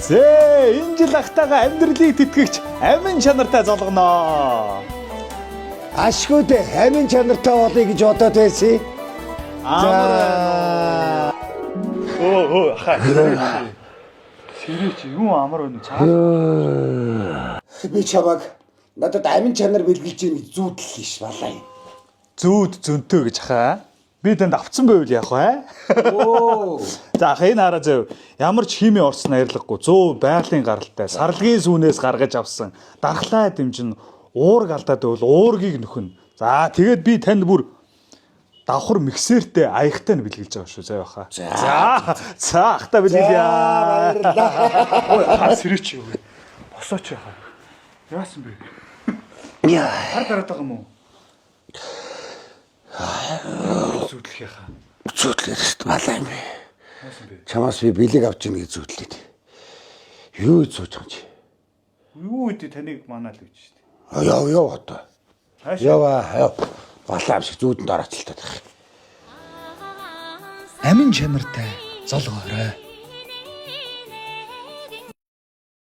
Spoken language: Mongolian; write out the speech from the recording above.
Зээ, энэ жил ахтайгаа амьдралыг тэтгэгч амин чанартай золгоноо. Ашгүй дээ. Амин чанартай болъё гэж бодоод байсан. Амар байна. Өө өө хаа. Сэрээч юу амар байна уу? Би чамайг надад амин чанар бэлгэлж ийн гэж зүүдлээ ш балаа юм. Зүүд зөнтөө гэж хаа. Би танд авцсан байвал яах вэ? Оо. За ах энэ хараа зөө. Ямар ч химийн орсон аярлахгүй 100 байгалийн гаралтай сарлагын сүүнээс гаргаж авсан дархлаа дэмжин уург алдаад байвал уургийг нөхөн. За тэгээд би танд бүр давхар миксертэй аягтай нь бэлгэлж байгаа шүү заяа хаа. За за ахта бэлгэлье. Баярлалаа. Ой хаа сэрээч юу вэ? Босооч яхаа. Яасан бэ? Яа. Хар дараад байгаа юм уу? Зүудлэх яхаа. Зүүдлээ ш балаа юм. Яасан бэ? Чамаас би бэлэг авч ийн гэж зүүдлээ. Юу зүүж байгаа юм чи? Юу гэдэг таныг манаа л гэж шүү дээ. А, Яв яв одоо. Хаашаа? Яваа яв. Балаа юм шиг зүүдэнд ороцолтой байх. Амин чанартай золгоорой.